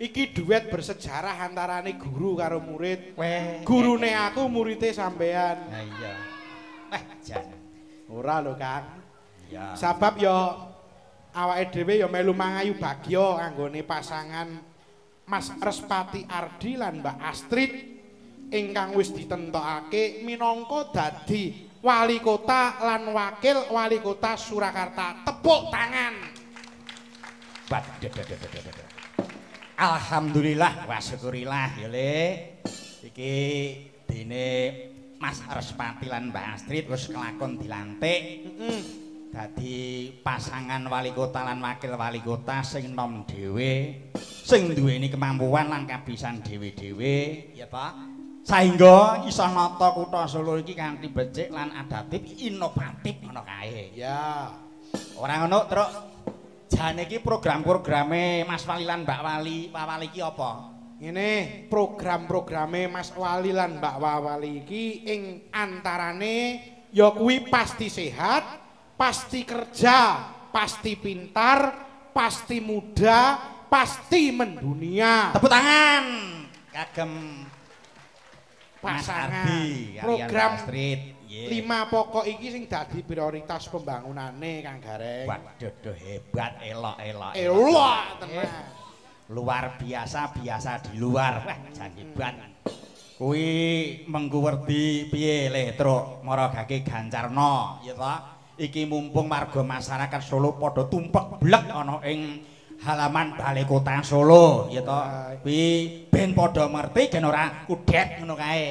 Iki duet bersejarah antarane guru karo murid. Weh. Gurune aku, murite sampean. Ha iya. Wah, jan. Ora lho, Kang. Iya. Sabab ya awake dhewe ya melu mangayu bagya anggone pasangan Mas Respati Ardi lan Mbak Astrid ingkang wis ditentokake minangka dadi wali kota lan wakil wali kota Surakarta. Tepuk tangan. Alhamdulillah wa syukurillah ya Le. Iki dene Mas Respati lan Mbak Astrid wis kelakon dilantik. Dadi pasangan wali kota lan wakil wali kota sing nom dhewe, sing duweni kemampuan lan kabisan dhewe-dhewe, ya ta? Saengga iso nata kutha Solo iki kanthi becik lan adaptif, inovatif ngono kae. Ya. Ora ngono, Truk. Jane iki program-programe Mas Wali lan Mbak Wali, Wawali iki apa? Ngene, program-programe Mas Wali lan Mbak Wawali iki ing antarane ya kuwi pasti sehat, pasti kerja, pasti pintar, pasti muda, pasti mendunia. Tepuk tangan kagem pasangan. Ardi, program Astrid. 5 pokok iki sing dadi prioritas pembangunane Kang Gareng. Waduh, hebat, elok-elok. Elok tenan. Luar biasa, biasa di luar. Wah, jan hebat. Kuwi mengku werdi piye le, Truk? Maragake gancarna, ya ta? Iki mumpung warga masyarakat Solo padha tumpek blek ana ing halaman Balai Kota Solo, ya ta? Kuwi ben padha ngerti gen ora kudet ngono kae.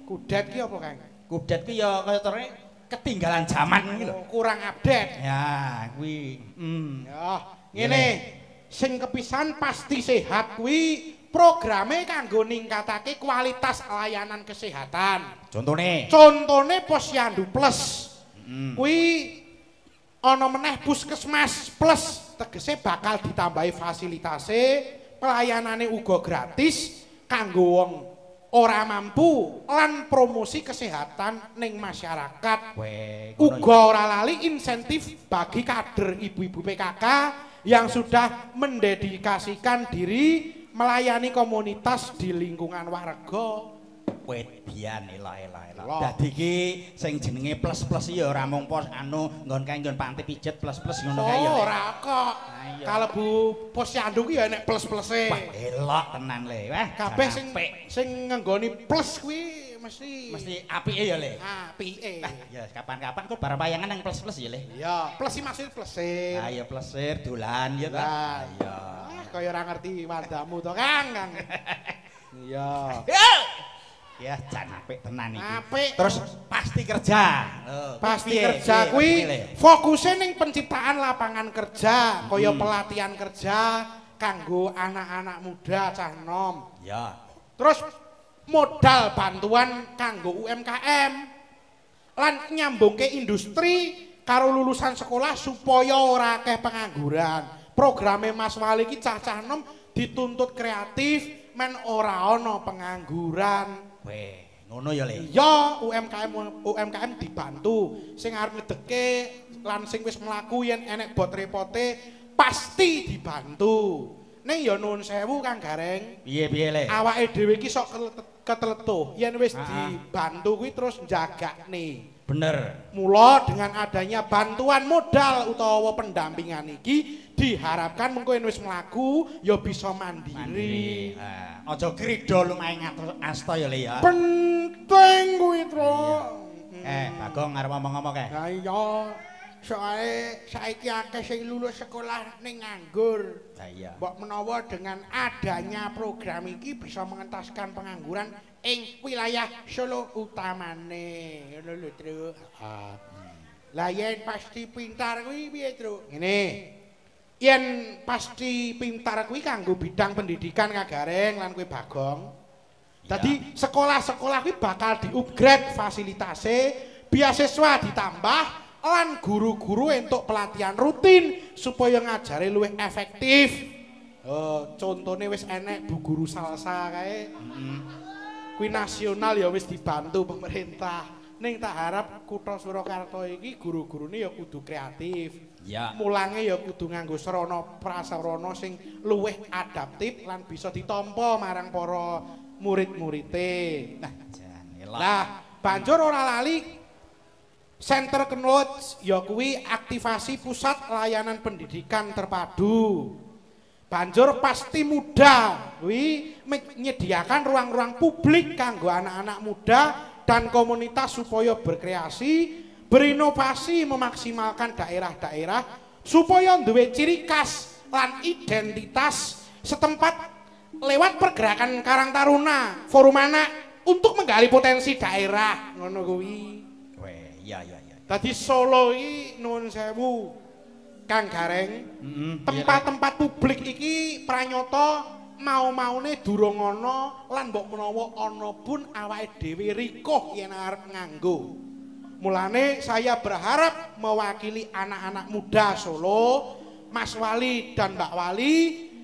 Kudet ki apa, Kang? Kudet ki ya kaya tore ketinggalan zaman iki lho. Kurang update. Ya, kuwi. Ya, ngene. Sing kepisan pasti sehat kuwi programe kanggo ningkatake kualitas layanan kesehatan. Contone? Contone Posyandu Plus. Kuwi ana meneh Puskesmas Plus, tegese bakal ditambahi fasilitase, pelayanane uga gratis kanggo wong ora mampu lan promosi kesehatan ning masyarakat. Uga ora lali insentif bagi kader ibu-ibu PKK yang sudah mendedikasikan diri melayani komunitas di lingkungan warga. Wedian elok-elok. Dadi iki sing jenenge plus-plus ya ora mung pos anu nggon kae nggon panti pijet plus-plus ngono kae ya. Ora kok. Kalebu posyandu ki ya enek plus-pluse. Wah, elok tenan le. Wah, kabeh sing ngenggoni plus kuwi mesti apike ya le. Apike. Ya kapan-kapan kok barang wayangan nang plus-plus ya le. Iya, plus iki maksud plesir. Ha iya plesir dolan ya ta. Iya. Ah, kaya ora ngerti wadamu to, Kang, Kang. Iya. Ya jan apik tenan iki. Apik. Terus pasti kerja. Pasti kerja kuwi fokuse ning penciptaan lapangan kerja, kaya pelatihan kerja kanggo anak-anak muda cah nom. Ya. Terus modal bantuan kanggo UMKM lan nyambungke industri karo lulusan sekolah supaya ora akeh pengangguran. Programe Mas Wali iki cah-cah nom dituntut kreatif men ora ana pengangguran. Weh, ngono ya le. Iya, UMKM dibantu. Sing arep ngedeke lan sing wis mlaku yen enek bot repote pasti dibantu. Ning ya nuwun sewu Kang Gareng. Piye-piye le? Awake dhewe iki sok keteletuh. Yen wis dibantu kuwi terus njagakne. Bener. Mula dengan adanya bantuan modal utawa pendampingan iki diharapkan mengko yen wis mlaku ya bisa mandiri. Aja krida lumahe asta ya le ya. Penting kuwi, Truk. Bagong arep ngomong-ngomong kae. Ha iya. Soale saiki akeh sing lulus sekolah ning nganggur. Ha iya. Mbok menawa dengan adanya program iki bisa mengentaskan pengangguran ing wilayah Solo utamane. Ngono lho, Truk. Heeh. Lah yen pasti pintar kuwi piye, Truk? Ngene. Yen pasti pintar kuwi kanggo bidang pendidikan Kang Gareng lan kuwi Bagong. Dadi sekolah-sekolah kuwi bakal di-upgrade fasilitase, beasiswa ditambah lan guru-guru entuk pelatihan rutin supaya ngajare luwih efektif. Oh, contone wis enek Bu Guru Salsa kae. Kuwi nasional ya wis dibantu pemerintah. Ning tak harap kutha Surakarta iki guru-gurune ya kudu kreatif. Ya. Mulange ya kudu nganggo sarana prasarana sing luwih adaptif lan bisa ditampa marang para murid-murite. Nah, jan elok. Lah, banjur ora lali Center Knowledge ya kuwi aktivasi pusat layanan pendidikan terpadu. Banjur Pasti Muda kuwi menyediakan ruang-ruang publik kanggo anak-anak muda dan komunitas supaya berkreasi, berinovasi, memaksimalkan daerah-daerah supaya duwe ciri khas lan identitas setempat lewat pergerakan Karang Taruna, Forum Anak untuk menggali potensi daerah ngono kuwi. Weh, iya iya iya. Dadi Solo iki nuwun sewu Kang Gareng, tempat-tempat publik iki pranyata mau-maune durung ana lan mbok menawa ana pun awake dhewe rikuh yen arep nganggo. Mulane saya berharap mewakili anak-anak muda Solo, Mas Wali dan Mbak Wali,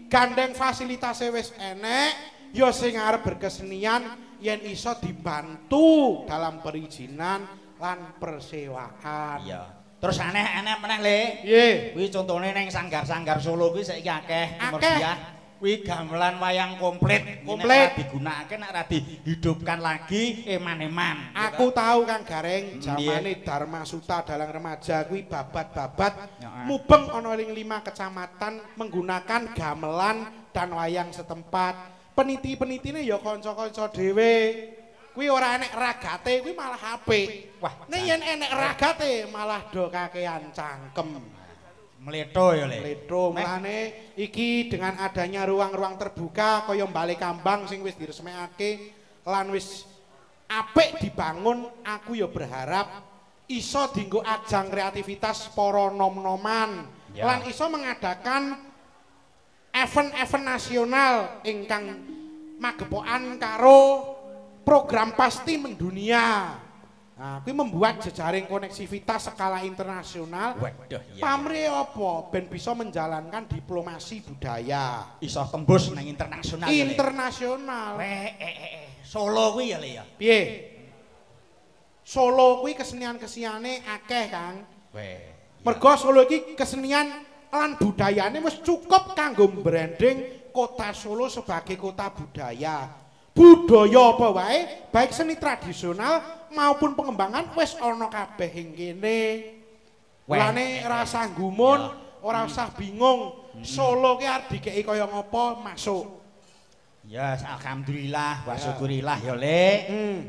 gandeng fasilitasnya wis enek, ya sing arep berkesenian yen iso dibantu dalam perizinan lan persewaan. Iya. Terus aneh-aneh meneh, Le. Piye? Kuwi contone ning sanggar-sanggar Solo kuwi saiki akeh Akeh. Merdiah. Kuwi gamelan wayang komplit. Komplit. Nek ora digunakake, nek ora dihidupkan lagi eman-eman. Aku tahu Kang Gareng, Piye? jamane Dharma Suta dalang remaja kuwi babat-babat Ya. mubeng ana ing 5 kecamatan menggunakan gamelan dan wayang setempat. Peniti-penitine ya kanca-kanca dhewe. Kuwi ora enek ragate kuwi malah apik. Wah, nek yen enek ragate malah do kakean cangkem. Mleto ya, Le. Letro mulane iki dengan adanya ruang-ruang terbuka kaya Bale Kambang sing wis diresmekake lan wis apik dibangun, aku ya berharap iso dienggo ajang kreativitas para nom-noman Ya. lan iso mengadakan event-event nasional ingkang magepokan karo program Pasti Mendunia. Nah, kuwi membuat jejaring koneksivitas skala internasional. Waduh, iya. Pamrih apa? Ben bisa menjalankan diplomasi budaya Iso tembus nang internasional ya, Le. internasional. Weh, Solo kuwi ya, Le ya. Piye? Solo kuwi kesenian-keseniane akeh, Kang. Weh. Mergo Solo iki kesenian lan budayane wis cukup kanggo branding kota Solo sebagai kota budaya. Budaya apa wae, baik seni tradisional maupun pengembangan wis ana kabeh ing kene. Weh. Mulane rasah gumun, ora usah bingung. Solo ki arep dikeki kaya ngopo masuk. Ya, alhamdulillah, wa syukurillah ya, Le.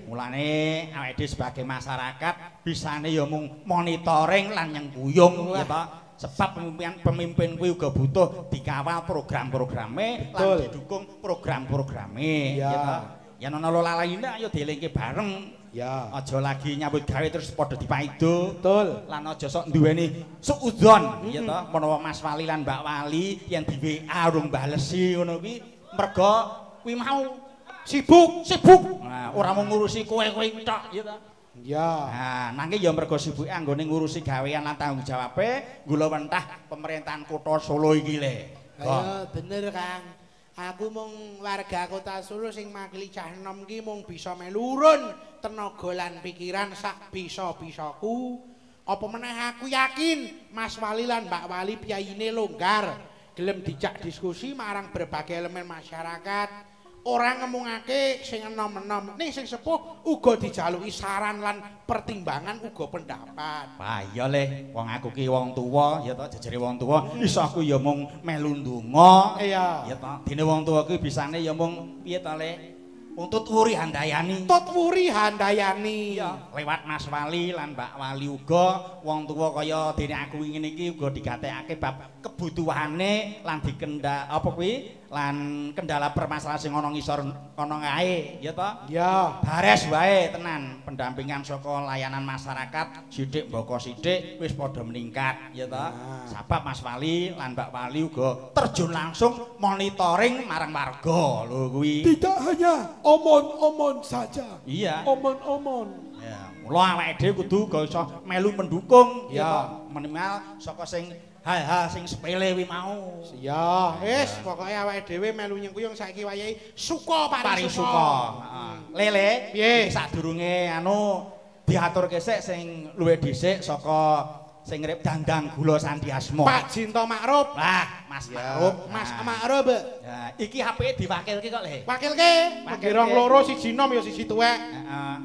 Mulane awake dhewe sebagai masyarakat bisane ya mung monitoring lan nyengkuyung ya ta. Sebab pemimpin kuwi uga butuh dikawal program-programe lan didukung program-programe ya ta. Yen ana lalaine ayo dielingke bareng. Ya. Aja lagi nyambut gawe terus padha dipaido. Betul. Lan aja sok duweni suudzon ya ta. Menawa Mas Wali lan Mbak Wali yen di WA urung balesi ngono kuwi mergo kuwi mau sibuk, sibuk. Nah, ora mung ngurusi kowe-kowe tok ya ta. Ya. Nah, nanging ya mergo sibuke anggone ngurusi gawean lan tanggung jawabe nggulawentah pemerintahan kota Solo iki le. Ayo bener Kang. Aku mung warga kota Solo sing makili cah enom ki mung bisa melu urun tenaga lan pikiran sak bisa-bisaku. Apa meneh aku yakin Mas Wali lan Mbak Wali piyayine longgar, gelem dijak diskusi marang berbagai elemen masyarakat. Ora ngemungake sing enom-enom, ning sing sepuh uga dijaluki saran lan pertimbangan uga pendapat. Wah iya le, wong aku ki wong tuwa ya to, jejere wong tuwa, iso aku ya mung melu ndonga. Iya. Ya to, dene wong tuwa kuwi bisane ya mung piye to le? Wong tut wuri handayani. Tut wuri handayani. Iya, lewat Mas Wali lan Mbak Wali uga wong tuwa kaya dene aku ngene iki uga digatekake bab kebutuhane lan dikendak apa kuwi lan kendala permasalahan sing ana ngisor ana kae ya to. Iya. Bares wae tenan pendampingan saka layanan masyarakat sithik mbaka sithik wis padha meningkat ya to. Sebab Mas Wali lan Mbak Wali uga terjun langsung monitoring marang warga lho kuwi. Tidak hanya omon-omon saja. Iya. Omon-omon. Ya, mula awake dhewe kudu uga iso melu mendukung ya to, minimal saka sing hal-hal sing sepele kuwi mau. Iya, wis pokoke awake dhewe melu nyengkuyung saiki wayahe suka parisuka. Heeh. Lele, piye sadurunge anu diaturke sik sing luwih dhisik saka Sing ngrip Dandang Gula Sandiasma. Pak Jinto Makrub. Lah, Mas Makrub. Mas Makrub. Ya, iki HP diwakilke kok, Le. Wakilke. Wakilke. Rong loro siji nom ya siji tuwek. Heeh.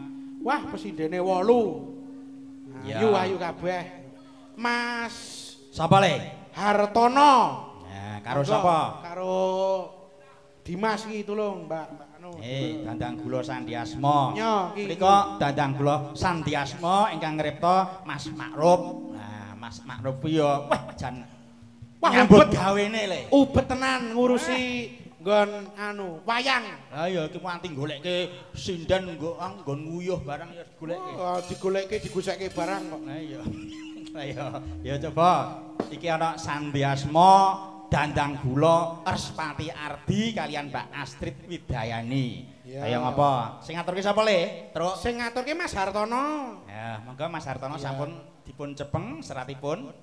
Wah, presindene 8. Ya. Ayu ayu kabeh. Mas Sapa, Le? Hartono. Ya, karo sapa? Karo Dimas iki tulung, Mbak. Mbak anu. Dandang Gula Sandiasma. Nyo, iki. Menika Dandang Gula Sandiasma ingkang ngripta Mas Makrub. Nah, Mas Makrub kuwi ya wah jan Wah, nyambut ubet. gawene, Le. Ubet tenan ngurusi nggon anu wayang. Lah ya iki nganti goleke sinden nggo nggon nguyuh barang ya digoleke. Oh, digoleke digoseke barang kok. Lah iya. Lah iya, ya coba iki ana Sandiasma Dandang Gula Respati Ardi kalian Mbak Astrid Widayani. Ya. Kaya ngapa? Sing ngaturke sapa, Le? Truk. Sing ngaturke Mas Hartono. Ya, monggo Mas Hartono Ya. sampun dipun cepeng seratipun.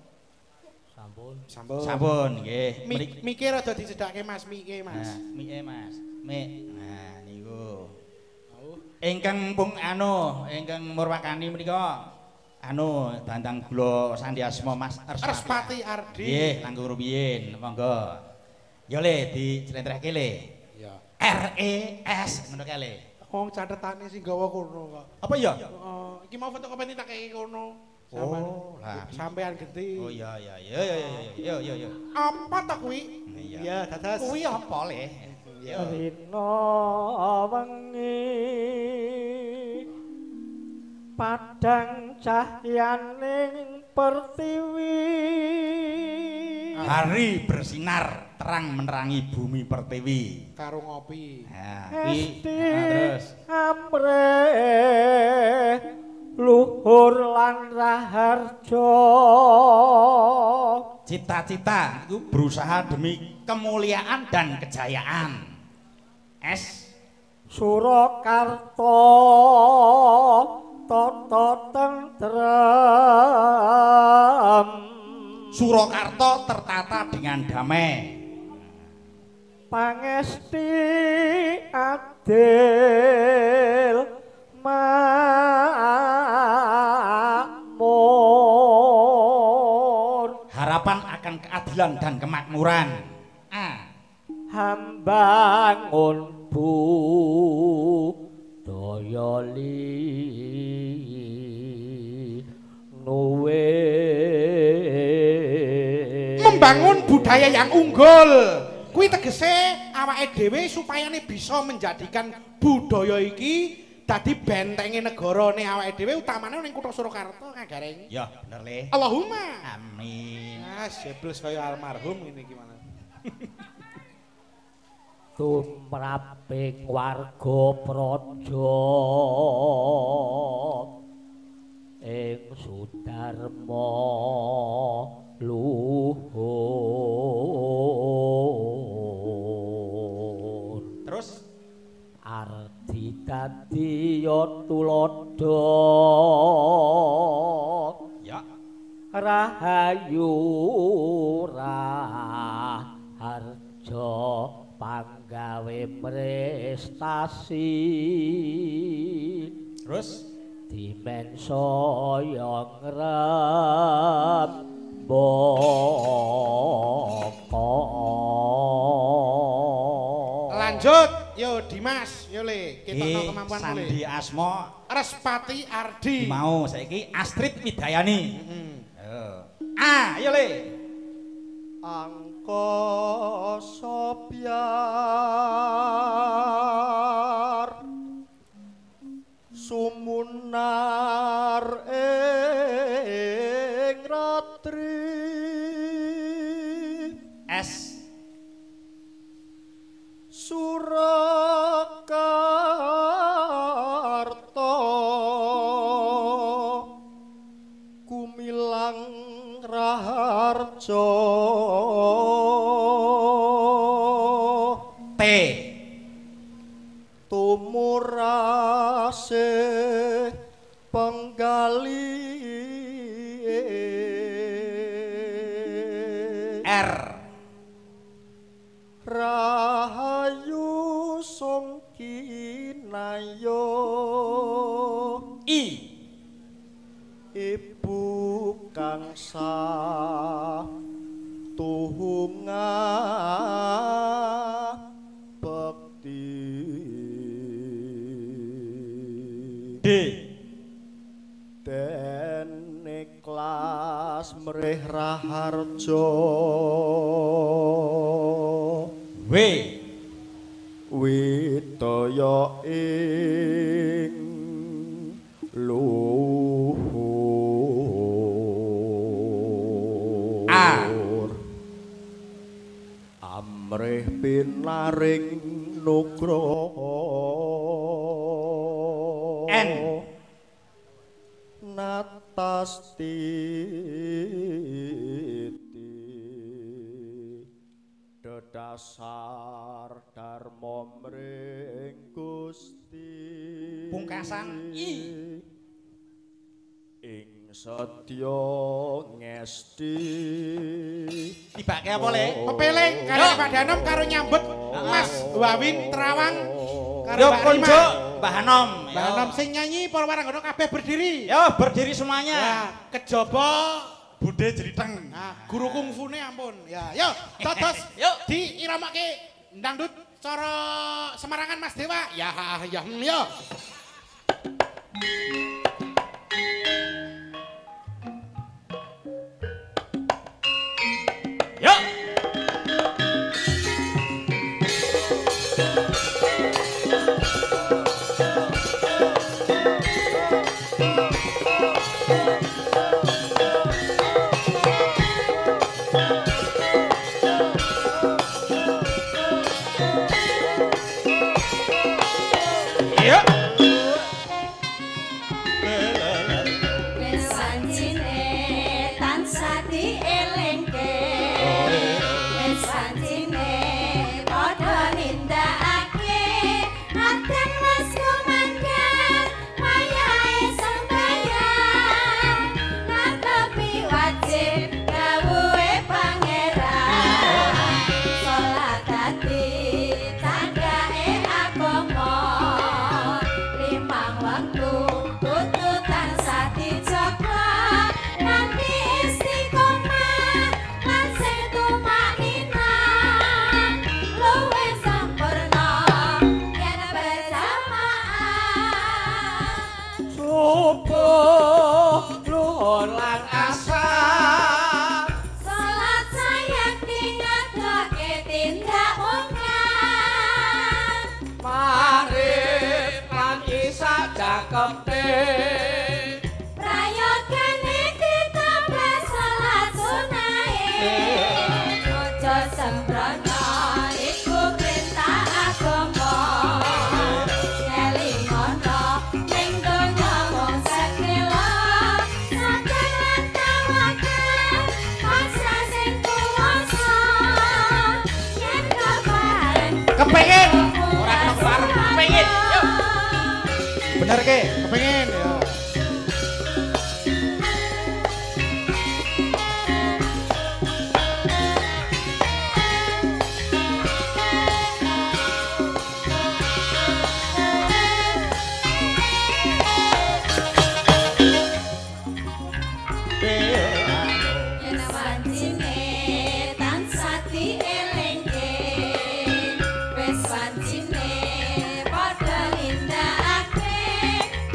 Sampun. Sampun. Sampun nggih. Mriki- Mike rada dicedhake Mas Mike, Mas. Nah, mike Mas. Mik. Nah niku. Ingkang pung anu, ingkang murwakani menika anu Dandang Gula Sandiasma Mas Respati Ardi. Nggih, langkung rumiyin, monggo. Ya Le, dijlentrehke Le. Ya. R E S ngono kae Le. Wong catetane sing gawa kono kok. Apa ya? Heeh, iki mau fotokopi tak kei kono. Oh, lah. Sampean genti. Oh iya iya iya iya iya iya iya iya. Apa ta kuwi? Iya. Iya, dados. Kuwi apa Le? Iya. Rina wengi padang cahyaning pertiwi. Hari bersinar terang menerangi bumi pertiwi. Karo ngopi. Nah, kuwi Esti nah, terus amrih luhur lan raharja. Cita-cita itu berusaha demi kemuliaan dan kejayaan. S Surakarta tata tentrem. Surakarta tertata dengan damai. Pangesti adil makmur. Harapan akan keadilan dan kemakmuran. A Hambangun budaya linuwe. Membangun budaya yang unggul. Kuwi tegese awake dhewe supayane bisa menjadikan budaya iki dadi bentenge negarane awake dhewe utamane ning kutha Surakarta Kang Gareng. Ya, bener Le. Allahumma. Amin. Ah, jebles kaya almarhum ngene iki malah. Tumraping warga praja ing Sudarma luhur. Terus Ardi dadi ya tuladha. Ya. Rahayu raharja panggawe prestasi. Terus dimensaya ngrembaka. Lanjut, yo Dimas, yo Le, ketokno kemampuan Le. Sandi Asma Respati Ardi. Mau saiki Astrid Widayani. Heeh. A, ayo Le. Angkasa biar sumunar ing ratri. S Surakarta kumilang raharja. T Tumurase penggali. R Rahayu songkinayo. I Ibu kang Tansah tuhunga bekti. D. Den ikhlas mrih raharja. W. Widaya ing luhur. A. Amrih pinaring nugraha. N. Natasti dedasar dharma mring Gusti. Pungkasan I. Ing sedya ngesti. Tibake apa, Le? Pepeling karo Pak Danom karo nyambut Mas Wawin Terawang karo Yo Mbak Rima. konjuk Mbah Anom. Mbah Anom sing nyanyi para waranggono kabeh berdiri. Yo berdiri semuanya. Ya, kejaba Bude jriteng. Nah, guru kungfune ampun. Ya, yo dados Yo. diiramake dangdut cara Semarangan Mas Dewa. Ya, ya, yo. Yo. Yo. Wis sancine tansah dielingke. Wis sancine padha nindakake. Adan wis kumandhang wayahe sembahyang. Ngadepi wajib dawuhe pangeran. Salat dadi candhake agama. Limang wektu kudu tansah dijaga. Kanthi istiqomah lan sing tumakninah. Luwih sampurna yen berjamaah. Subuh, luhur lan asar. Salat sayakti ngadohke tindak mungkar. Maghrib lan Isya jangkepe. Prayogane ditambah salat sunahe. Aja sembrono iku perintah agama. Ngelingono ning donya mung sekela. Sabar lan tawakal pasrah sing kuwasa. Yen kebareng Kepengin. Ora kena kebareng, kepengin. Yo. Bener ke? Kepengin ya. Yen wancine tansah dielingke. Wis wancine padha nindakake.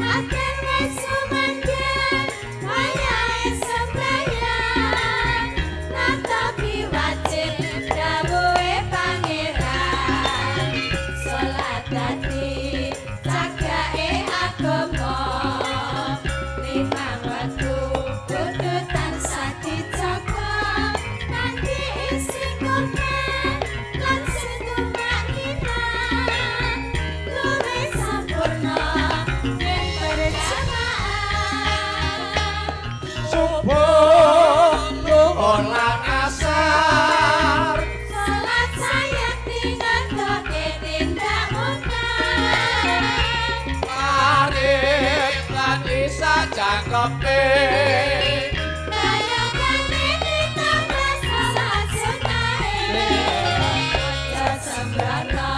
Adan wis sumandhang wayahe sembahyang. Natapi wajib dawuhe pangeran. Salat dadi cagake agama. Limang wektu kudu tansah dijaga. Kanthi istiqomah lan sing tumakninah. Luwih sampurna yen berjamaah. Subuh, luhur lan asar. Salat sayakti ngadohke tindak mungkar. Maghrib lan Isya jangkepe. Prayogane ditambah salat sunahe. Aja sembrono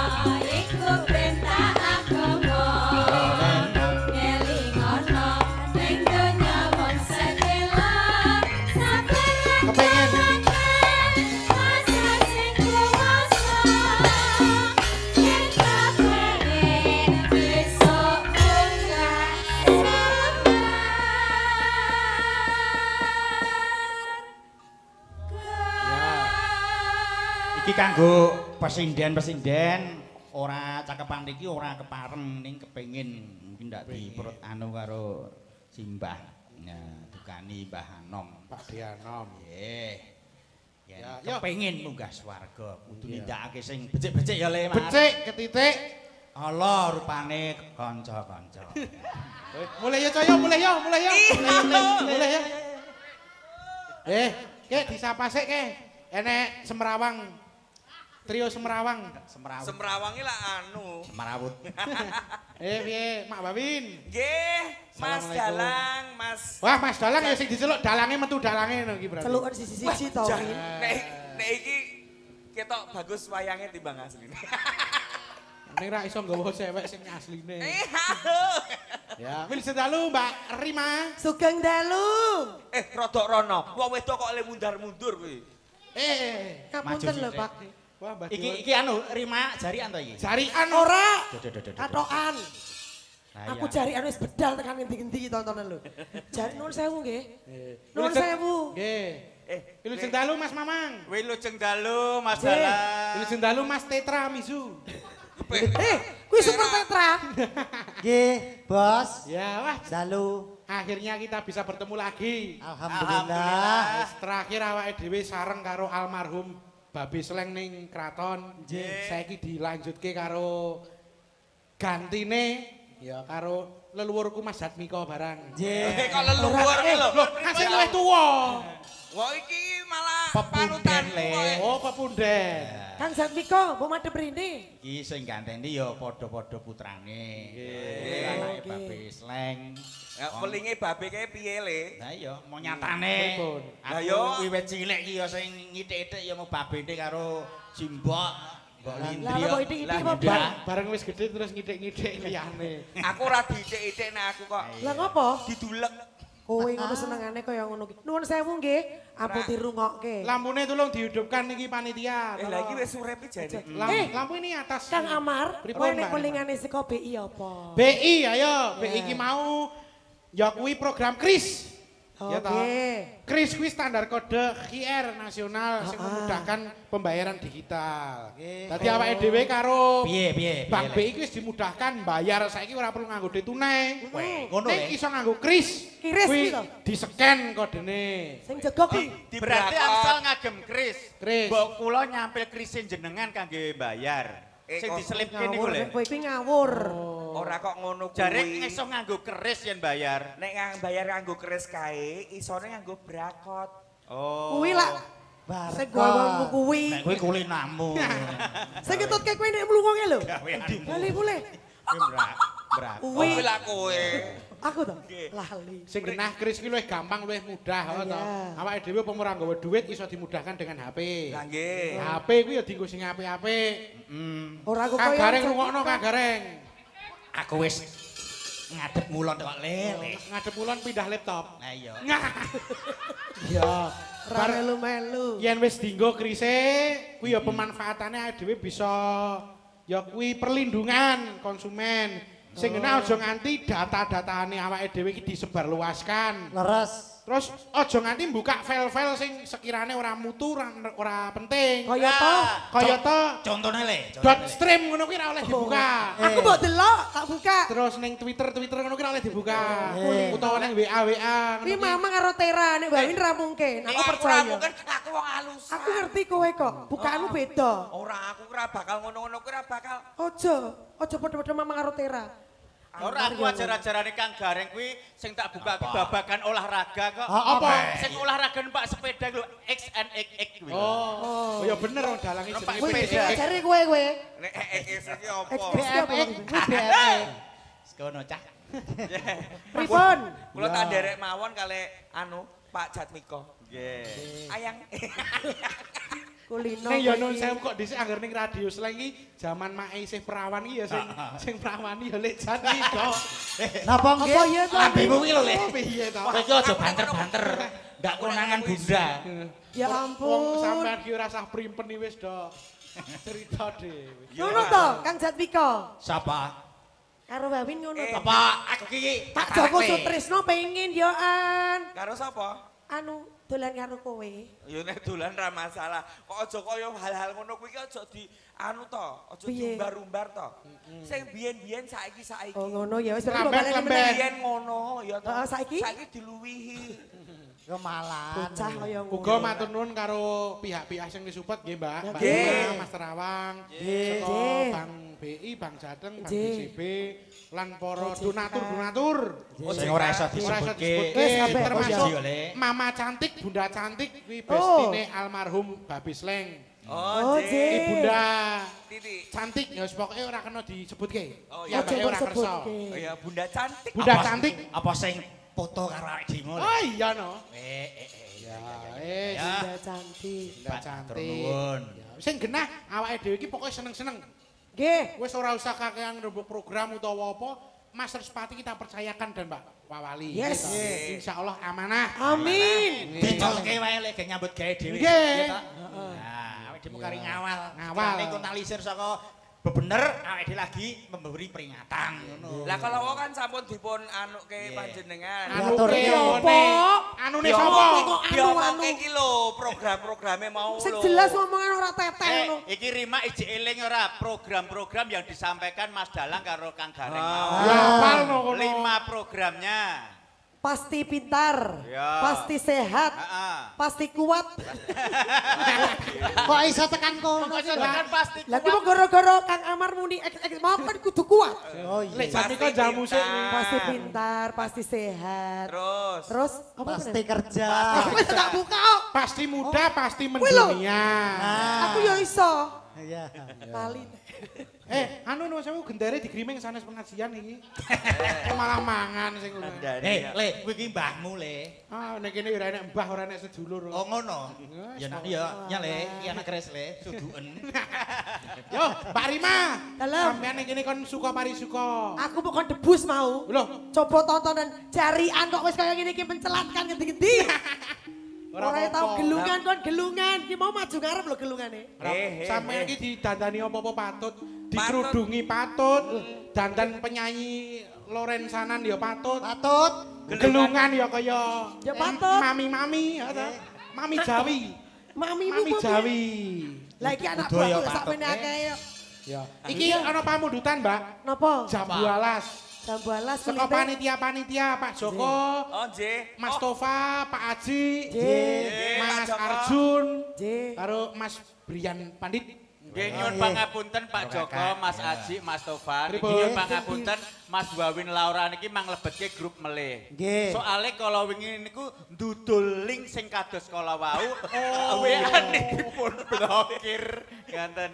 iku perintah agama. Ngelingono ning donya mung sekela. kanggo pesinden-pesinden ora cakepan iki ora kepareng ning kepengin mungkin ndak dipurut anu karo simbah. Ya, dukani Mbah Anom. Pak Dianom. Nggih. Ya, kepengin munggah swarga kudu nindakake sing becik-becik ya Le Mas. Becik ketitik. Allah rupane kanca-kanca. Mulai ya Caya, mulai ya, mulai ya. Mulai ya. Kek disapa sik ke. Enek Semrawang. Trio Semrawang. Semrawut. Semrawang iki lak anu. Semrawut. Piye Mak Bawin? Nggih, Mas Dalang, Mas. Wah, Mas Dalang ya sing diceluk dalange metu dalange ngono iki berarti. Celukan siji-siji to. Nek iki ketok bagus wayange timbang asline. Ning ra iso nggawa cewek sing asline. Ya, wilujeng dalu Mbak Rima. Sugeng dalu. Rodok rono. Wong wedok kok le mundar-mundur kuwi. Ngapunten lho, Pak. Wah, Mbak. Iki anu Rima jarian to iki? Jarian ora. Katokan. Aku jarian wis bedal tekan ngendi-ngendi tontonan lho. Jari nuwun sewu nggih. Nuwun sewu. Nggih. Wilujeng dalu Mas Mamang. Wilujeng dalu Mas Dalang. Wilujeng dalu Mas Tetra Mizu. Kuwi super tetra. Nggih, Bos. Ya, wah. Dalu. Akhirnya kita bisa bertemu lagi. Alhamdulillah. Terakhir awake dhewe sareng karo almarhum Babe Sleng ning kraton. Saiki dilanjutke karo gantine ya karo leluhurku Mas Jatmiko barang. Nggih. Kok leluhur ki lho. Lho, asih luwih tuwa. Wah iki malah panutan le. Oh, pepunden. Kang Jatmiko, mbok madhep rene. Iki sing ganteni ya padha-padha putrane. Nggih. Anake Babe Sleng. Ya pelinge babe kae piye le? Lah iya, mau nyatane. Lah yo wiwit cilik iki ya sing ngithik-ithik ya mau babene karo Simbok, Mbok Lindri. Lah kok ithik-ithik apa bareng wis gedhe terus ngithik-ngithik liyane. Aku ora diithik-ithik nek aku kok. Lah ngopo? Didulek. Kowe ngono senengane kaya ngono ki. Nuwun sewu nggih, ampun dirungokke. Lampune tolong dihidupkan niki panitia. Lah iki wis urip iki jane. Lampu ini atas. Kang Amar, kowe nek pelingane saka BI apa? BI ayo, BI iki mau ya kuwi program KRIS. Ya toh. KRIS kuwi standar kode QR nasional sing memudahkan pembayaran digital. Dadi awake dhewe karo piye Bank BI kuwi wis dimudahkan bayar saiki ora perlu nganggo duit tunai. Ngono le. Ning iso nganggo KRIS. Kuwi di-scan kodene. Sing jago kuwi. Berarti angsal ngagem KRIS. Mbok kula nyampil KRISe jenengan kangge bayar. Sing diselipke niku lho. Kowe kuwi ngawur. Ora kok ngono kuwi. Jare iso nganggo keris yen bayar. Nek bayar nganggo keris kae, isone nganggo brakot. Oh. Kuwi lak sing gawamu kuwi. Nek kuwi kulinamu. Sing ngetutke kowe nek mlungunge lho. Bali mulih. Brak. Kuwi lak kowe. Aku to lali. Sing genah kris ki luwih gampang, luwih mudah kok to. Awake dhewe apa ora nggawa duit iso dimudahkan dengan HP. Lah nggih. HP kuwi ya dienggo sing apik-apik. Heeh. Ora aku koyo Kang Gareng rungokno Kang Gareng. Aku wis ngadep ngulon kok lele. Ngadep ngulon pindah laptop. Lah iya. Iya. Ora melu-melu. Yen wis dienggo krise kuwi ya pemanfaatane awake dhewe bisa ya kuwi perlindungan konsumen. Sing kena aja nganti data-datane awake dhewe iki disebarluaskan. Leres. Terus aja nganti buka file-file sing sekirane ora mutu, ora penting. Kaya to? Kaya to. Contone le. Dot stream ngono kuwi ora oleh dibuka. Aku mbok delok, tak buka. Terus ning Twitter-Twitter ngono kuwi ora oleh dibuka. Utawa ning WA-WA ngono. Kuwi mamang karo Tera nek Mbak Win ra mungkin. Aku percaya. Ora mungkin, aku wong alus. Aku ngerti kowe kok, bukaanmu beda. Ora, aku ora bakal ngono-ngono kuwi ora bakal. Aja, aja padha-padha mamang karo Tera. Ora aku ajar-ajarane Kang Gareng kuwi sing tak buka ki babagan olahraga kok. Apa? Sing olahraga numpak sepeda lho XNXX kuwi. Oh. Ya bener wong dalange jenenge sepeda. Jare kowe kowe. Nek XX iki apa? BMX. Sekono cah. Pripun? Kula tak nderek mawon kali anu Pak Jatmiko. Nggih. Ayang. Kulino. Ning ya nun sewu kok dhisik angger ning radio Slang iki jaman make isih perawan iki ya sing sing perawan ya Lek Jatmiko. Napa nggih? Apa ya to? Lambemu kuwi lho, Lek. Piye to? Kowe iki aja banter-banter. Ndak konangan bunda. Ya ampun. Wong sampean ki ora sah primpen wis do cerita dhewe. Ngono to, Kang Jatmiko. Sapa? Karo Wawin ngono to. Apa aku ki Pak Joko Sutrisno pengen yo an. Karo sapa? Anu dolan karo kowe. Ya nek dolan ra masalah. Kok aja kaya hal-hal ngono kuwi ki aja di anu to, aja diumbar-umbar to. Sing biyen-biyen saiki-saiki. Oh ngono ya wis berarti balen meneh. Biyen ngono ya to. Heeh saiki? Saiki diluwihi. Kemalan. Bocah kaya ngono. Uga matur nuwun karo pihak-pihak sing disupport nggih, Mbak. Mbak Mas Terawang, saka Bank BI, Bank Jateng, Bank BJB, lan para donatur-donatur sing ora iso disebutke. Termasuk Mama Cantik, Bunda Cantik kuwi bestine almarhum Babi Sleng. Oh, Ibunda Cantik ya pokoke ora kena disebutke. Ya ora kersa. Oh ya, Bunda Cantik. Bunda Cantik apa sing foto karo awake dhewe. Oh iya no. Ya wis. Bunda Cantik. Bunda Cantik. Sing genah awake dhewe iki pokoke seneng-seneng. Nggih. Wis ora usah kakean rembug program utawa apa, Mas Respati kita percayakan dan Mbak Wawali. Yes. Insyaallah amanah. Amin. Dicolke wae lek nyambut gawe dhewe. Nggih. Nah, awake dhewe kari ngawal. Ngawal. Nek kontalisir saka bebener awake dhewe lagi memberi peringatan ngono. Lah kalau kan sampun dipun anuke panjenengan. Anuke apa? Anune sapa? Anu iki lho program-programe mau lho. Sing jelas ngomongan ora teteh ngono. Iki Rima ijik eling ora program-program yang disampaikan Mas Dalang karo Kang Gareng mau. Ya hafal no kono. 5 programnya. Pasti pintar, pasti sehat, pasti kuat. Kok iso tekan kono? Kok iso tekan pasti kuat. Lah ki gara-gara Kang Amar muni X mau kan kudu kuat. Oh iya. Lek sampe kok jamu sik. Pasti pintar, pasti sehat. Terus apa pasti kerja. Wis tak buka kok. Pasti muda, pasti mendunia. Aku ya iso. Iya. Lali. Anu nuwun sewu gendere digriming sanes pengajian iki. Kok malah mangan sing ngono. Le, kuwi iki mbahmu, Le. Ah, nek kene ora enek mbah, ora enek sedulur. Oh ngono. Ya nak ya, ya Le, iki anak keris Le, suduken. Yo, Mbak Rima. Dalem. Sampeyan ning kene kon suka parisuka. Aku mau kon debus mau. Loh, coba tontonan jarian kok wis kaya ngene iki mencelatkan ngendi-ngendi. Ora tau gelungan kon gelungan, ki mau maju ngarep lho gelungane. Sampeyan iki didandani apa-apa patut, dikerudungi patut, dandan penyanyi Lorensanan ya patut. Patut. Gelungan ya kaya ya patut. Mami-mami ya ta. Mami Jawi. Mami Jawi. Lah iki anak buahku sakmene akeh ya. Ya. Iki ana pamundutan, Mbak. Napa? Jambu alas. Jambu alas saka panitia-panitia Pak Joko, Mas Tova, Pak Aji, Mas Arjun, karo Mas Brian Pandit. Nggih nyuwun pangapunten Pak Joko, Mas Aji, Mas Tova. Niki nyuwun pangapunten Mas Wawin Laura niki manglebetke grup melih. Soale kala wingi niku ndudul link sing kados kala wau, WA niki pun blokir. Ngaten.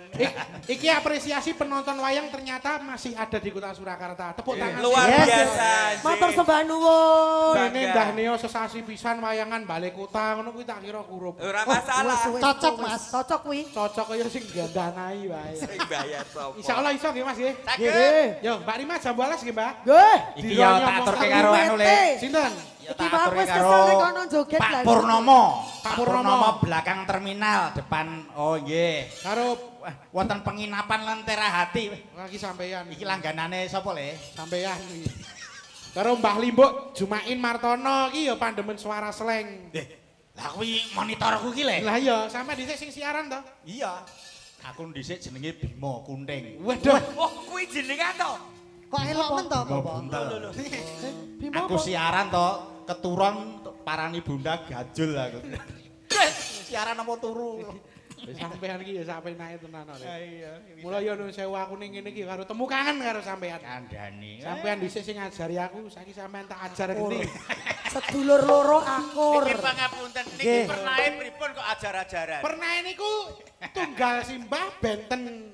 Iki apresiasi penonton wayang ternyata masih ada di Kota Surakarta. Tepuk tangan. Luar biasa. Matur sembah nuwun. Dene Ndah Neo sesasi pisan wayangan balik kota ngono kuwi tak kira kurup. Ora masalah. Cocok Mas. Cocok kuwi. Cocok kaya sing danai wae. Sing bayar sapa? Insyaallah iso nggih Mas nggih. Saged. Yo Mbak Rima jam 12 nggih Mbak. Nggih. Iki ya tak aturke karo anu Le. Sinten? Iki mau wis kesel nek kono joget Pak Purnomo. Pak Purnomo belakang terminal depan. Oh nggih. Karo wonten penginapan Lentera Hati. Lagi sampeyan. Iki langganane sapa Le? Sampeyan iki. Karo Mbah Limbuk Jumain Martono iki ya pandemen suara sleng. Lah kuwi monitorku ki Le. Lah iya, sampeyan dhisik sing siaran to? Iya. Aku dhisik jenenge Bimo Kunting. Waduh. Wah, kuwi jenengan to? Kok elok men to, Bapak? Aku siaran to, keturun parani bunda gajul aku. Siaran apa turu? Sampeyan iki ya sapenake tenan kok. Iya. Mula ya nuwun sewu aku ning ngene iki karo temu kangen karo sampeyan. Kandhani. Sampeyan dhisik sing ngajari aku, saiki sampeyan tak ajar genti. Sedulur loro akur. Niki pangapunten niki pernahe pripun kok ajar-ajaran? Pernahe niku tunggal simbah benten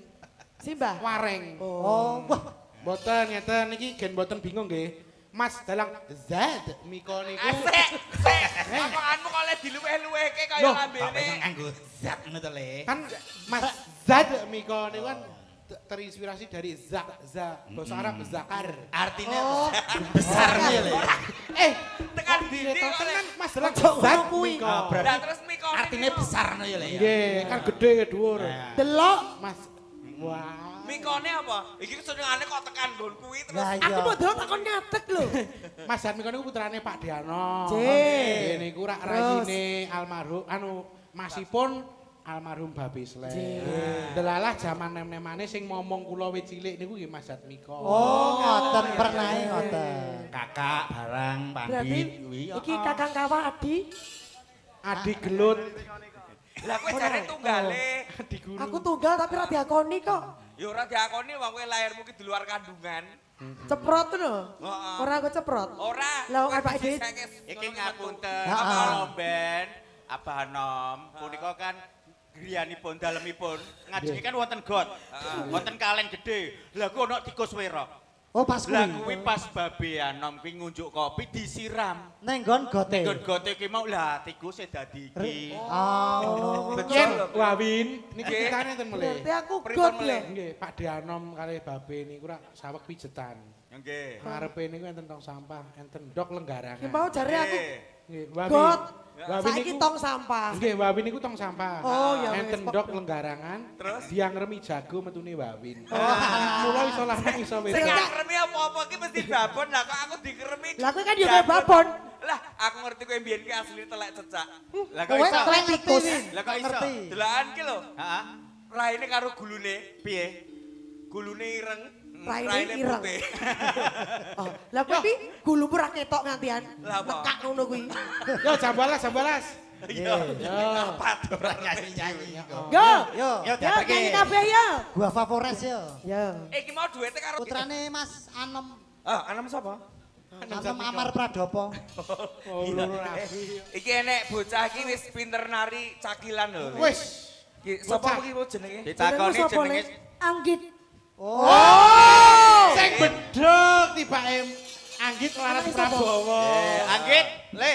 simbah wareng. Oh. Wah, mboten ngeten niki gen mboten bingung nggih. Mas Dalang Zad Miko niku. Sik, sik. Omonganmu kok le diluweh-luwehke kaya lambene. Nganggo zat ngono to, Le. Kan Mas Zad Miko niku kan terinspirasi dari za, za, bahasa Arab zakar. Artinya besar ya, Le. Tekan dindi kok tenan Mas Dalang Zad Miko. Lah terus Miko artinya besar ngono ya, Le. Nggih, kan gede dhuwur. Delok Mas. Wah. Mikone apa? Iki senengane kok tekan nggon kuwi terus. Aku mau delok takon ngadeg lho. Mas Jatmiko niku putrane Pak Diano. Nggih niku rak rayine almarhum anu masipun almarhum Babe Sle. Delalah jaman nem-nemane sing momong kula wit cilik niku nggih Mas Jatmiko. Oh, ngoten pernahe ngoten. Kakak barang pandit kuwi. Iki Kakang Kawah Adi. Adi gelut. Lah kowe jare tunggale. Adi guru. Aku tunggal tapi ora diakoni kok. Ya ora diakoni wong kowe lahirmu ki di luar kandungan. Ceprot lho. Ora aku ceprot. Ora. Lah wong Pak Dhewe iki ngapunten. Apa ben Abah Nom punika kan griyanipun dalemipun ngajenge kan wonten got. Wonten kalen gedhe. Lah ku ana tikus werok. Oh pas kuwi. Lah kuwi pas Babe Anom kuwi ngunjuk kopi disiram. Ning nggon gote. Ning nggon gote kuwi mau lah tikuse dadi iki. Oh. Yen Wawin niki critane enten melih. Berarti aku got ya. Nggih, Pak Anom kalih Babe niku rak saweg pijetan. Nggih. Ngarepe niku enten tong sampah, enten ndok lenggarangan. Ki mau jare aku nggih, Wawin. Got. Saiki tong sampah. Nggih, Wawin niku tong sampah. Oh ya. Enten ndok lenggarangan, terus diangremi jago metune Wawin. Mula iso lanang iso wedok. Sing ngremi apa-apa ki mesti babon lah kok aku dikremi. Lah kowe kan yo kaya babon. Lah aku ngerti kowe mbiyen ki asli telek cecak. Lah kok iso? Telek tikus. Lah kok iso? Delakan ki lho. Heeh. Raine karo gulune. Piye? Gulune ireng. Raine ireng. Oh, lah kowe iki gulumu ra ketok ngantian. Lekak ngono kuwi. Yo jam 12, Yo. Apa ora nyanyi-nyanyi. Yo. Yo. Yo nyanyi kabeh yo. Gua Favores yo. Yo. Iki mau duwete karo putrane Mas Anom. Ah, Anom sapa? Anom Amar Pradopo. Oh, loro rabi. Iki enek bocah iki wis pinter nari cakilan lho. Wis. Iki sapa iki jenenge? Ditakoni jenenge Anggit. Oh! Sing bedhog tibake Anggit Laras Prabowo. Anggit, Le.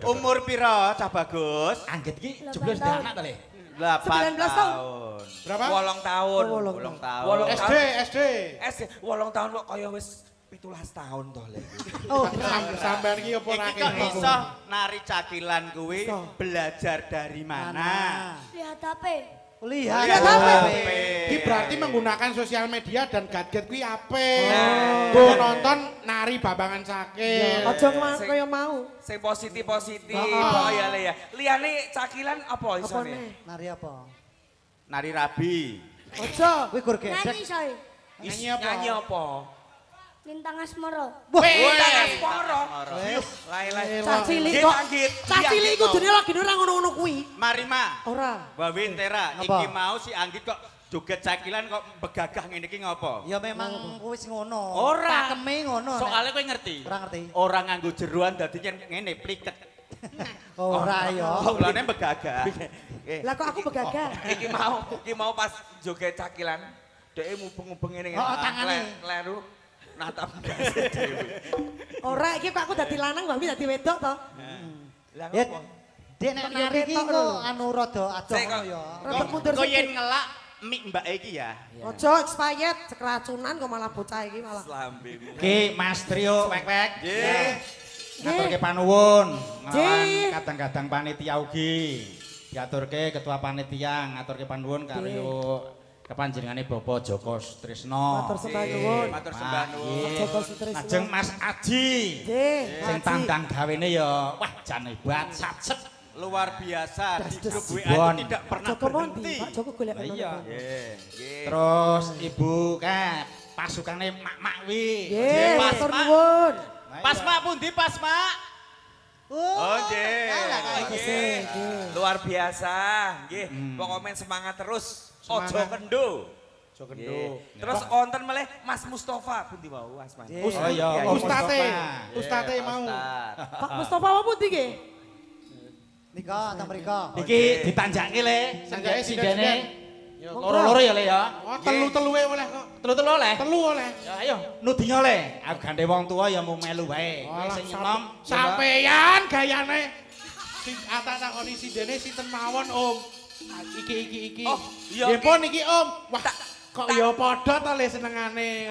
Umur pira cah bagus? Anggit iki jebule sudah anak to, Le? 8 tahun. Berapa? 8 tahun. 8 tahun. SD, SD. SD 8 tahun kok kaya wis 17 tahun to, Le. Oh, sampean iki apa ora Iki kok iso nari cakilan kuwi belajar dari mana? Lihat HP. Lihat HP. Iki berarti menggunakan sosial media dan gadget kuwi apik. Go nonton nari Bambangan Sakit. Aja kaya mau. Sing positif-positif pokoke ya Le ya. Liyane cakilan apa isone? Nari apa? Nari rabi. Aja. Kuwi gur gedhek. Nyanyi soe. Nyanyi apa? Nyanyi apa? Lintang Asmara. Lintang Asmara. Lae-lae. Cah cilik kok. Cah cilik iku kudune lagi ora ngono-ngono kuwi. Marima. Ora. Wawin Tera, iki mau si Anggit kok joget cakilan kok begagah ngene iki ngopo? Ya memang wis ngono. Ora. Pakeme ngono. Soale kowe ngerti. Ora ngerti. Ora nganggo jeruan dadi ngene pliket. Ora ya. Mulane begagah. Lah kok aku begagah? Iki mau pas joget cakilan, dheke mubeng-mubeng ngene. Oh, tangane. Kleru. Natap ndase dhewe. Ora iki kok aku dadi lanang Mbak dadi wedok to. Lah ngopo? Dek nek nari iki kok anu rada adoh ngono ya. Rada mundur sithik. Kok yen ngelak mik mbak iki ya. Aja expired keracunan kok malah bocah iki malah. Lambemu. Ki Mas Trio wek-wek. Nggih. Ngaturke panuwun nglawan kadang-kadang panitia ugi. Diaturke ketua panitia ngaturke panuwun karo kepanjenengane Bapak Joko Sutrisno. Matur sembah nuwun. Matur sembah nuwun. Joko Sutrisno. Lajeng Mas Aji. Nggih. Sing tandang gawene ya wah jan hebat satset. Luar biasa di grup WA itu tidak pernah berhenti. Pak Joko golek ono. Iya. Terus Ibu kae pasukane mak-mak kuwi. Nggih, matur nuwun. Pas mak pundi pas mak? Oh nggih. Luar biasa, nggih. Pokoke semangat terus. Ojo kendo. Ojo kendo. Terus wonten melih Mas Mustofa pundi wau asmane? Oh iya, Ustate. Ustate mau. Pak Mustofa apa pundi nggih? Nika ta mriko. Iki ditanjake le, sanjake sindene. Loro-loro ya le ya. Oh, telu-teluwe oleh kok. Telu-telu oleh. Telu oleh. Ya ayo nudinyo le. Aku gandhe wong tuwa ya mung melu wae. Sing enom sampeyan gayane. Sing atak takoni sindene sinten mawon Om. Iki. Oh, iya. Nggih pun iki Om. Wah, kok ya padha to le senengane.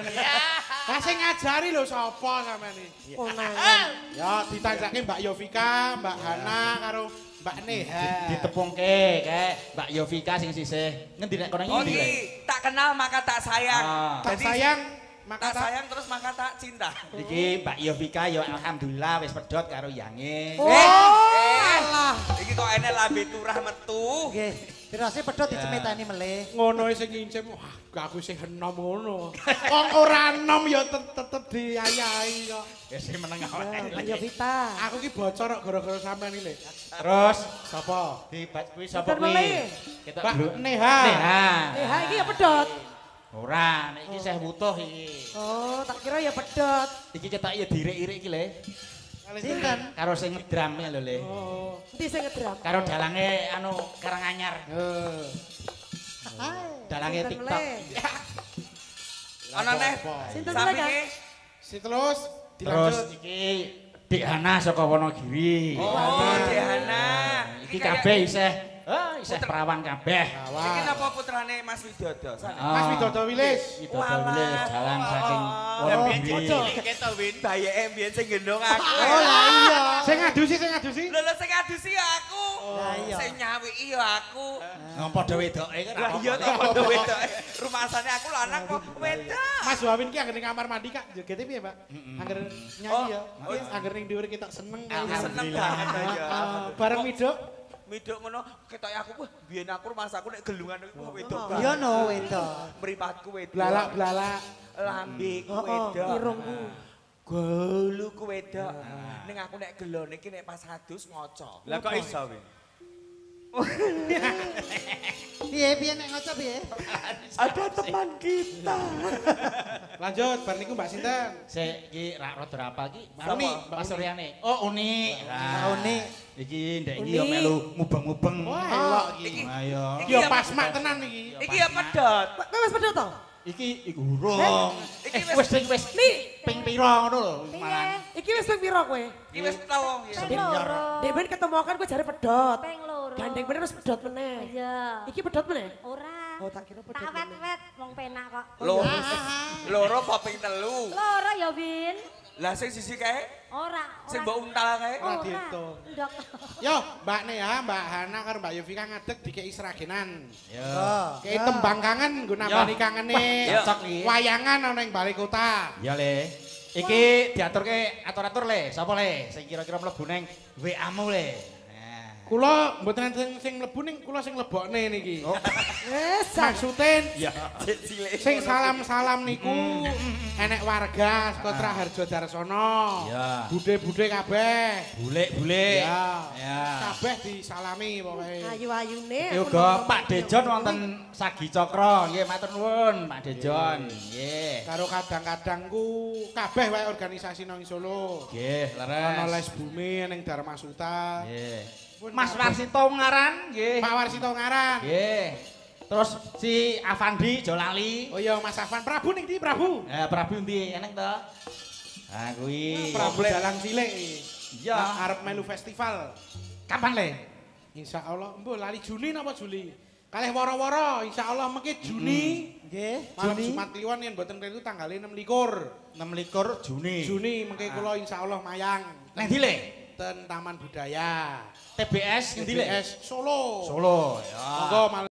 Lah sing ngajari lho sapa sampeyan iki? Konangan. Ya ditanjake Mbak Yovika, Mbak Hana karo Mbak Neha. Ditepungke kae Mbak Yovika sing sisih. Ngendi nek kono iki? Oh, tak kenal maka tak sayang. Tak sayang maka tak sayang terus maka tak cinta. Iki Mbak Yovika ya alhamdulillah wis pedhot karo yange. Oh, alah. Iki kok enek lambe turah metu. Nggih. Dirase pedhot dicemetani melih. Ngono sing ngincim, wah aku sing enom ngono. Wong ora enom ya tetep diayahi kok. Ya sing meneng awake. Mbak Yovita. Aku ki bocor kok gara-gara sampean iki lho. Terus sapa? Dibat kuwi sapa kuwi? Mbak Neha. Neha. Neha iki ya pedhot. Ora, nek iki isih wutuh iki. Oh, tak kira ya pedhot. Iki ketok ya diirik-irik iki le. Sinten? Karo sing ngedrame lho le. Oh. Endi sing ngedram? Karo dalange anu Karanganyar. Heeh. Dalange TikTok. Ana neh. Sinten lho? Si terus dilanjut. Terus iki Dik Hana saka Wonogiri. Oh, Dik Hana. Iki kabeh isih isih perawan kabeh. Iki napa putrane Mas Widodo? Mas Widodo Wilis. Widodo Wilis dalang saking Wonogiri. Cilike to Win, bayeke mbiyen sing gendong aku. Oh lah iya. Sing ngadusi, sing ngadusi. Lho lho sing ngadusi ya aku. Sing nyawiki ya aku. Wong padha wedoke kan. Lah iya to padha wedoke. Rumasane aku lanang kok wedok. Mas Wawin ki anggere ning kamar mandi Kak, jogete piye, Pak? Angger nyanyi ya. Angger ning dhuwur ketok seneng. Seneng banget ya. Bareng miduk. Miduk ngono ketoke aku wah biyen aku rumasaku nek gelungan iku wedok banget. Iya no wedok. Mripatku wedok. Blalak-blalak. Lambeku wedok. Irungku. Goluku wedok. Ning aku nek gelone iki nek pas adus ngaca. Lah kok iso, Win? Piye piye nek ngaca piye? Ada teman kita. Lanjut bar niku Mbak sinten? Sik iki rak rada apa iki? Uni, Mas Suryane. Oh, Uni. Lah Uni. Iki ndek iki ya melu mubeng-mubeng. Wah, elok iki. Ayo. Iki ya pasmak tenan iki. Iki ya pedhot. Kowe wis pedhot to? Iki iku urung. Iki wis wis ping pira ngono lho malah. Iki wis ping pira kowe? Iki wis telu. Ping loro. Dek ben ketemu kan kowe jare pedhot. Ping loro. Gandeng bener wis pedhot meneh. Iya. Iki pedhot meneh? Ora. Oh tak kira pedhot. Tak wet-wet wong penak kok. Loro. Loro apa ping telu? Loro ya, Win. Lah sing sisi kae? Ora. Sing mbok untal kae? Ora diitung. Yo, Mbak Neha, Mbak Hana karo Mbak Yovika ngadeg dikeki seragenan. Yo. Kei tembang kangen nggo nambani kangene. Cocok iki. Wayangan ana ing balai kota. Iya, Le. Iki diaturke atur-atur Le. Sapa Le? Sing kira-kira mlebu ning WA-mu Le. Kula mboten enten sing mlebu ning kula sing lebokne niki. Oh. Wes, maksude ya. Sing salam-salam niku enek warga saka Traharjo Darsono. Bude-bude kabeh. Bulek-bulek. Ya. Kabeh disalami pokoke. Ayu-ayune. Uga Pak Dejon wonten Sagi Cakra. Nggih, matur nuwun Pak Dejon. Nggih. Karo kadang-kadang ku kabeh wae organisasi nang Solo. Nggih, leres. Ana Les Bumi ning Dharma Suta. Nggih. Mas Warsito Ngaran nggih. Pak Warsito Ngaran. Nggih. Terus si Avandi Jolali. Oh iya Mas Afan Prabu ning ndi Prabu? Ya Prabu ndi eneng to? Ha kuwi. Prabu dalang cilik. Iya, arep melu festival. Kapan le? Insyaallah embuh lali Juni napa Juli? Kalih woro-woro insyaallah mengke Juni. Nggih, Malam Jumat Kliwon yen mboten keliru tanggale 26. 26 Juni. Juni mengke kula insyaallah mayang. Nang ndi le? Ten Taman Budaya. TBS ngendi le? TBS Solo. Solo ya. Monggo.